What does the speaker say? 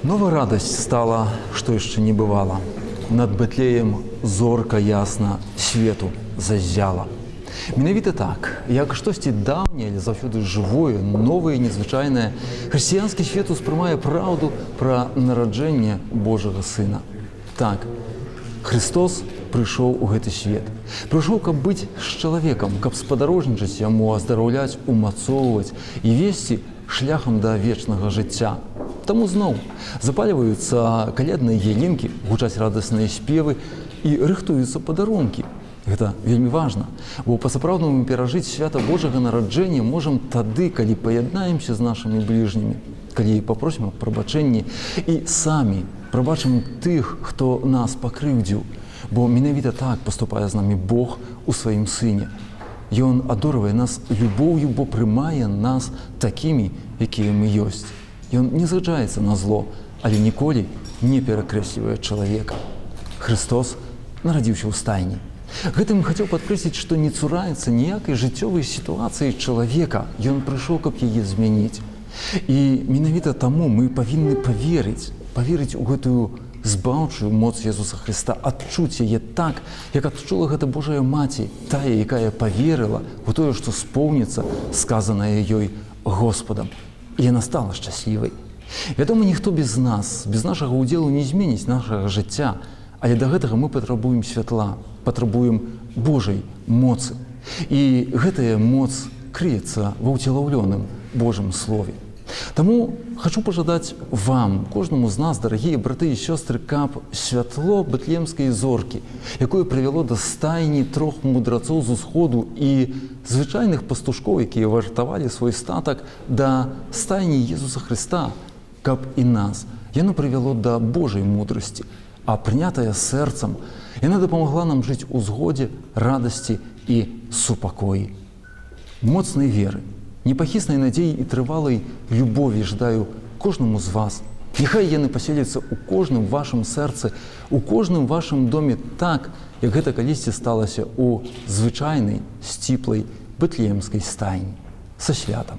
Нова радасць стала, што яшчэ не бывала. Над Бэтлеем зорка ясна свету заззяла. Менавіта так, як штосьці даўняе, але заўсёды жывое, новае, незвычайнае, хрысціянскі свет успрымае праўду пра нараджэнне Божага Сына. Так, Хрыстос прыйшоў у гэты свет. Прыйшоў, каб быць з чалавекам, каб спадарожнічаць яму, аздараўляць, умацоўваць і весці шляхам да вечнага жыцця. Таму зноў запальваюцца калядныя ялінкі, гучаць радасныя спевы і рыхтуюцца падарункі. Гэта вельмі важна, бо па-сапраўднаму перажыць свята Божага нараджэння можам тады, калі паяднаемся з нашымі бліжнімі, калі папросім аб прабачэнні і самі прабачым тых, хто нас пакрыўдзіў, бо менавіта так паступае з намі Бог у сваім Сыне. Ён адорвае нас любоўю, бо прымае нас такімі, якія мы ёсць. Ён не згаджаецца на зло, але ніколі не перакрэслівае чалавека. Хрыстос нарадзіўся ў стайні. Гэтым хацеў падкрэсліць, што не цураецца ніякай жыццёвай сітуацыі чалавека. Ён прыйшоў, каб яе змяніць. І менавіта таму мы павінны паверыць у гэтую збаўчую моц Езуса Хрыста, адчуць яе так, як адчула гэта Божая Маці, тая, якая паверыла ў тое, што споўніцца сказанае ёй Госпадам. І яна стала шчаслівай. Вядома, ніхто без нас, без нашага ўдзелу не зменіць нашага жыцця, але да гэтага мы патрабуем святла, патрабуем Божай моцы. І гэтая моц крыецца ва ўцелаўлёным Божым слове. Таму хачу пажадаць вам, кожнаму з нас, дарагія браты і сёстры, каб святло бэтлеемскай зоркі, якое прывяло да стайні трох мудрацоў з усходу і звычайных пастушкоў, якія вартавалі свой статак, да стайні Езуса Хрыста, каб і нас яно прывяло да Божай мудрасці, а прынятая сэрцам, яна дапамагла нам жыць у згодзе, радасці і супакоі. Моцнай веры, непахіснай надзеі і трывалай любові жадаю кожнаму з вас. Няхай яны паселяцца ў кожным вашым сэрцы, у кожным вашым доме так, як гэта калісьці сталася ў звычайнай сціплай бэтлеемскай стайні. Са святам!